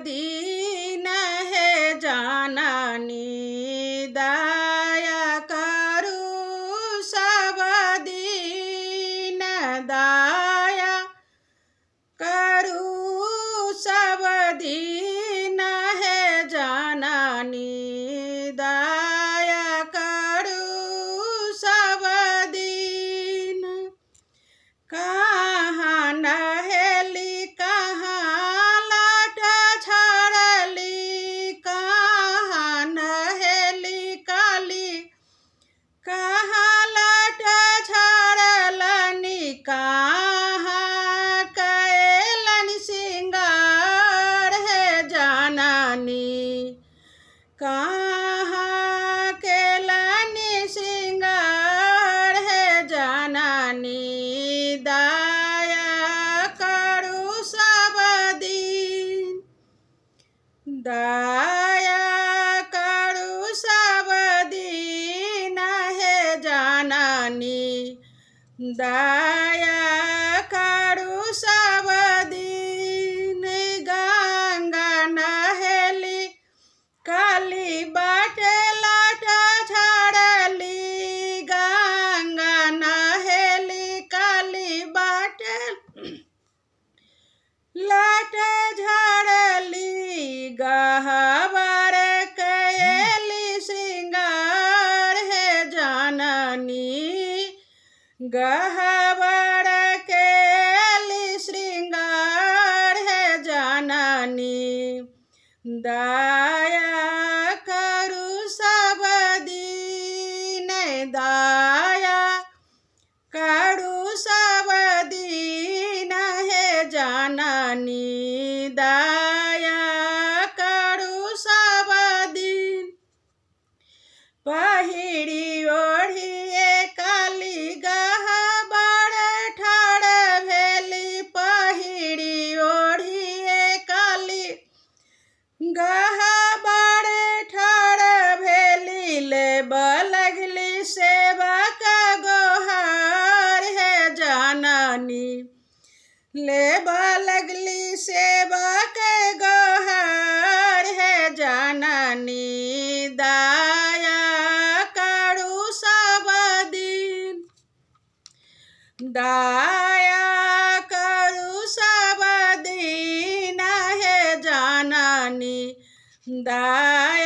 दिन हे जननी, दया करू सब दिन, दया करू सब दिन हे जननी, दया करू सब दिन। कहाँ नहेली कहाँ लाट झाड़ली, कहाँ नहेली काली कहाँ लाट झाड़लनी, कहाँ कएलनि सिंगार हे जननी, कहाँ केलनि सिंगार हे जननी, दया करू सब दिन, दया करू सब दिन हे जननी, दया करू सब दिन। गंगा नहेली काली बाटे लाट झाड़ली, गंगा नहेली काली बाटे लाट झाड़ली, गहबर कएली सिंगार हे जननी, गहबर केली श्रृंगार हे जननी, दया करू सब दिन, दया करू सब दिन हे जननी, दया करू सब दिन। पहिरी ओढ़िए काली गहबर ठाढ़ भेली, पहिरी ओढ़िए काली गहबर ठाढ़ भेली, लेबऽ लगली सेवक गोहार हे जननी, लेबऽ लगली सेवक गोहार हे जननी, दया करू सब दिन, दया करू सब दिन हे जननी, दया